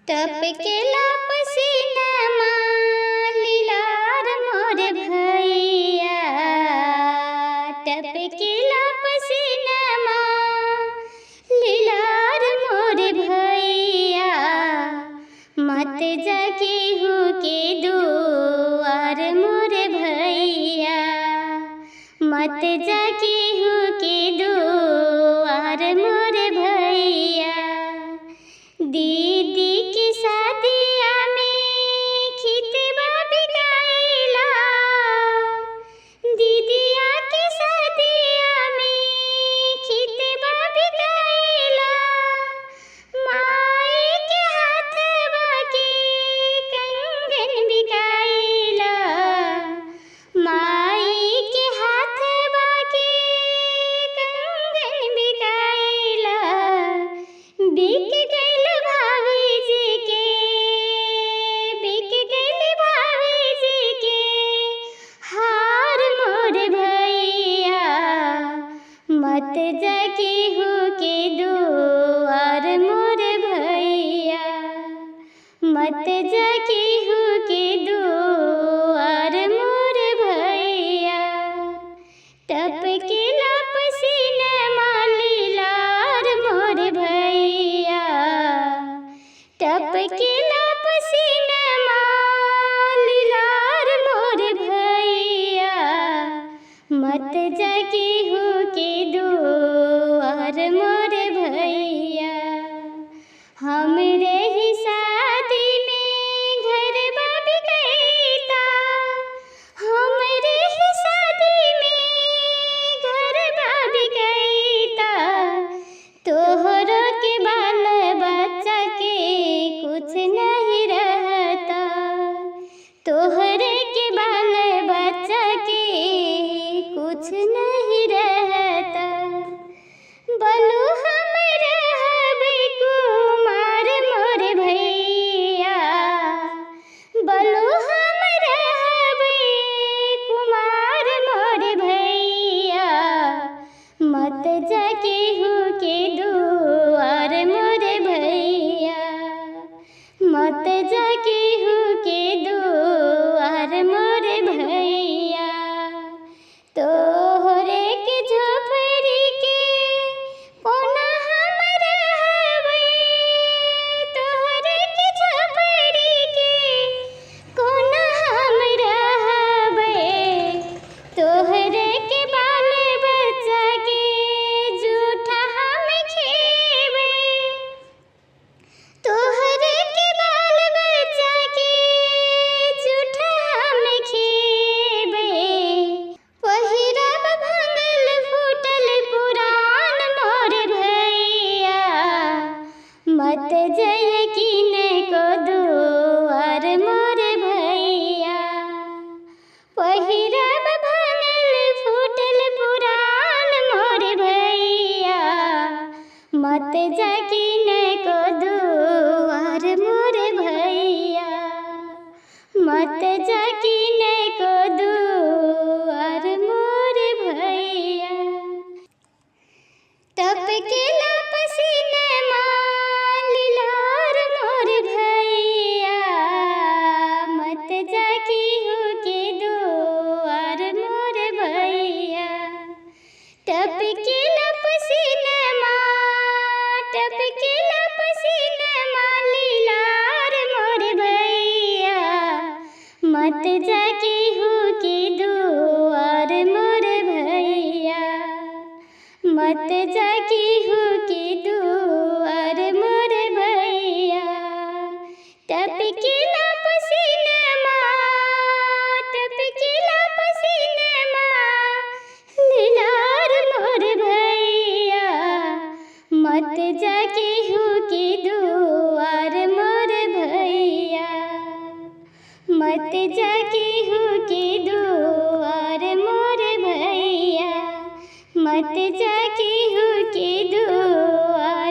टपकेला पसीनमा लीलार मोर भैया, टपकेला पसीनमा लीलार मोर भैया। मत जा केहू के दुआर मोर भैया, मत जा केहू के दुआर मोर भैया। दीदी के शादिया में खितबा बिकाइला, दीदिया के शादिया में खितबा बिकाइला। माई के हाथवा के कंगन बिकाइला, माई के हाथवा के कंगन बिकाइला। बिक गइल भाभी जी के, बिक गइल भाभी जी के हार मोर भैया। मत जा केहू के दुआर मोर भैया, मत जा केहू के दुआर मोर भैया। टपकेला पसीनमा लीलार मोर भैया, टपकेला पसीनमा लीलार मोर भैया। मत जा केहू के दुआर मोर भैया। हमरे ही शादी में घर बिकैता, हमरे ही शादी में घर बिकैता। तोहरो के बाल बच्चा के कुछ नहीं रहता, तोहरे के बाल बच्चा के कुछ नहीं रहता। बलू हम रहबे कुमार मोर भैया, बलू हम रहबे कुमार मोर भैया। मत जा केहू के दुआर मोर भैया, मत जा केहू के दुआर मोर भैया। तोहरे के झोपड़ी के कोना हम रहबै, तोहरे के झोपड़ी के कोना हम रहबै। तोहरे के बाल बच्चा के जूठा हम खेबै, तोहरे के बाल बच्चा के जूठा हम खेबै। पहिरब भंगल फूटल पुरान मोर भैया, मत जय किने को दुआर मोर भैया। पहिरब भंगल फूटल पुरान मोर भैया, मत जा किने को दुआर मोर भैया, मत जा किने को दुआर मोर भैया। टपकेला पसीनमा लीलार मोर भैया, मत जा केहू के दुआर मोर भैया। टपकेला पसीनमा, टपकेला पसीनमा लीलार मोर भैया, मत जा केहू के दुआर मोर भैया, मत जा केहू के दुआर मोर भैया। टपकेला पसीनमा, टपकेला पसीनमा लीलार मोर भैया, मत जा केहू के दुआर मोर भैया, मत जा केहू के दुआर मोर भैया, मत जा केहू के दुआर।